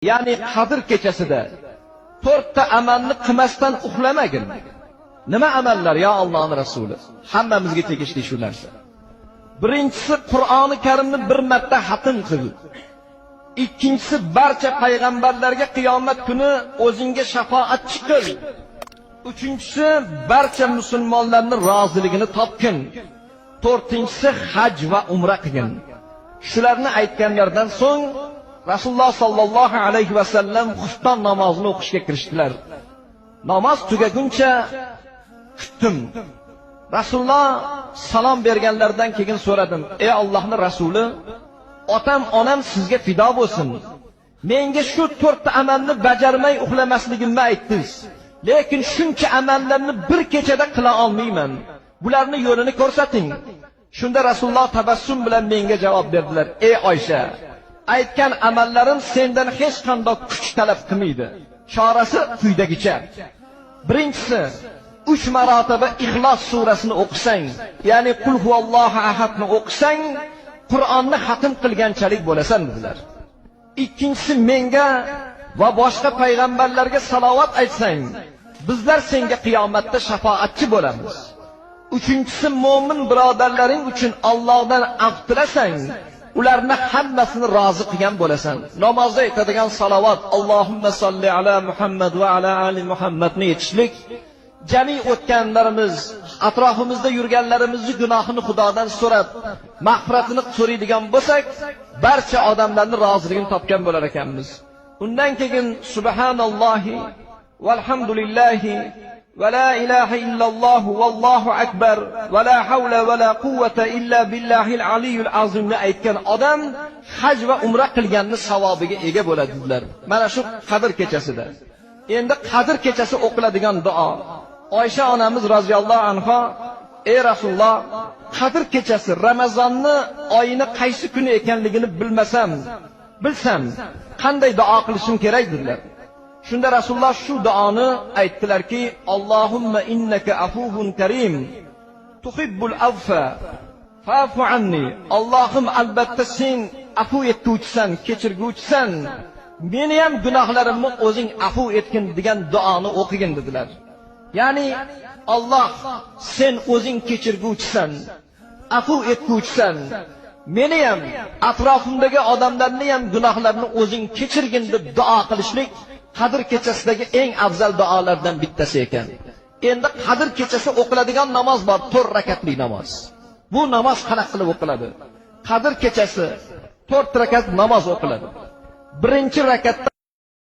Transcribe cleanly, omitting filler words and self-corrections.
Ya'ni Qadr kechasida to'rtta amalni qilmasdan uxlamagin. Nima amallar yo Allohning Rasuli? Hammamizga tegishli shu narsa. Birinchisi Qur'oni Karimni bir marta xatm qil. Ikkinchisi barcha payg'ambarlarga qiyomat kuni o'zingga shafoatchi qil. Uchinchisi barcha musulmonlarning roziligini topgin. To'rtinchisi haj va umra qilgin. Shularni aytganlaridan so'ng Rasululloh sallallohu alayhi va sallam xufton namozini o'qishga kirishdilar. Namoz tugaguncha kutdim. Rasululloh salom berganlaridan keyin so'radim: "Ey Allohning rasuli, otam onam sizga fido bo'lsin. Menga shu to'rtta amalni bajarmay uxlamasligimni aytdingiz. Lekin shuncha amallarni bir kechada qila olmayman. Bularni yo'lini ko'rsating." Shunda Rasululloh tabassum bilan menga javob berdilar: "Ey Oysha, aytgan amallarim sendan hech qanday kuch talab qilmaydi. Chorasi quyidagicha. Birinchisi, 3 marotaba Ixlos surasini o'qisang, ya'ni Qul huvallohu ahadni o'qisang, Qur'onni xatm qilganchalik bo'lasan dedilar. Ikkinchisi, menga va boshqa payg'ambarlarga salovat aytsang, bizlar senga qiyomatda shafoatchi bo'lamiz. Uchinchisi, mo'min birodarlaring uchun Allohdan af tilasang, ularni hammasini rozi qilgan bo'lasan. Namozda aytadigan salovat Allohumma solli ala Muhammad va ala ali Muhammadni aytishlik, jami o'tganlarimiz, atrofimizda yurganlarimizni gunohini Xudodan so'rab, mag'firatini so'raydigan bo'lsak, barcha odamlarning roziligini topgan bo'lar ekanmiz. Undan keyin subhanallohi valhamdulillahi va la ilaha illalloh vallohu akbar va la havla va la quvvata illa billahil aliyyul azimni aytgan odam haj va umra qilganni savobiga ega bo'ladi dedilar. Mana shu Qadr kechasida. Endi Qadr kechasi o'qiladigan duo. Oysha onamiz roziyallohu anha: "Ey Rasululloh, Qadr kechasi Ramazonni oyini qaysi kuni ekanligini bilmasam, bilsam qanday duo qilishim kerak?" dedilar. Shunda Rasululloh shu duoni aytdilarki: "Allohumma innaka afuvun karim tuhibbul affa fa'fu anni." Allohim, albatta sen afu etguvchisan, kechirguvchisan. Meni ham gunohlarimni o'zing afu etgin degan duoni o'qigin dedilar. Ya'ni Alloh, sen o'zing kechirguvchisan, afu etguvchisan. Meni ham, atrofimdagi odamlarni ham gunohlarini o'zing kechirgin deb duo qilishlik Qadr kechasidagi eng afzal duolardan bittasi ekan. Endi Qadr kechasi o'qiladigan namoz bor, 4 rakatli namoz. Bu namoz qanaqa qilib o'qiladi? Qadr kechasi 4 rakat namoz o'qiladi. Birinchi rakatda